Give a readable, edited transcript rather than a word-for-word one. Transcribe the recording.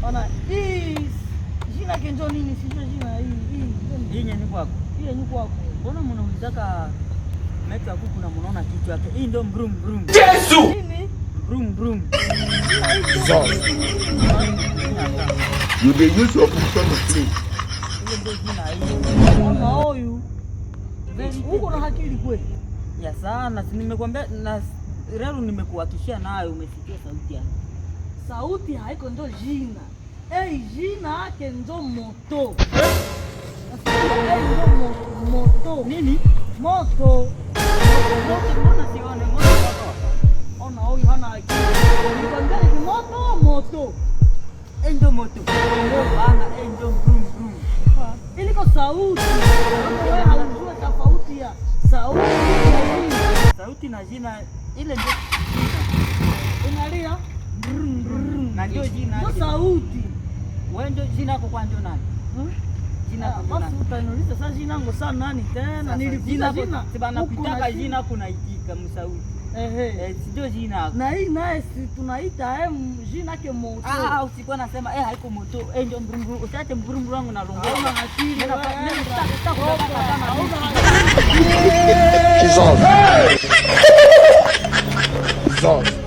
Ona hii jina kenjo nini? Sijui jina hii hii. Hii yenye kwako. Hii yenye kwako. Mbona mnaulizaka macho ya kuku na mnaona kichwa yake? Hii ndio brum brum. Yesu! Nini? Brum brum. Jesus. You dey use your position to play. Hiyo ndio jina hii. Ona huyu. Very Uko na akili kweli? Ya sana, si nimekwambia na leo nimekuhakishia nayo umesikia sauti yake. Sauti haiko ndo jina. Ei, jina yake ndo moto. Nasikia, ei, ndo moto. Nini? Moto. Moto, mbona sione moto moto? Ona huyu hana akili. Nikwambia ni moto moto. Eh, ndio moto. Bana, eh, ndio brum brum. Iliko sauti. Kama wewe haujua tofauti ya sauti na jina. Sauti na jina ile ndio jina. Unalia Brum brum. Na ndio jina. ndo yake. sauti. Wewe ndio jina yako kwa ndio nani? Jina yako ndio Basi nani? utaniuliza sasa jina yangu sana nani tena? Sasa, Nilikuita jina. Si bana Huku na kuitaka jina. jina kunaitika msauti. Ehe. Eh, si ndio jina yako. Na hii naye si tunaita jina yake moto. Ah, usikuwa nasema eh, haiko moto. Eh, ndio brum brum. Usiache brum brum wangu na longo. Hauna akili. Mimi Wewe, kama hauna akili. Jesus. Jesus.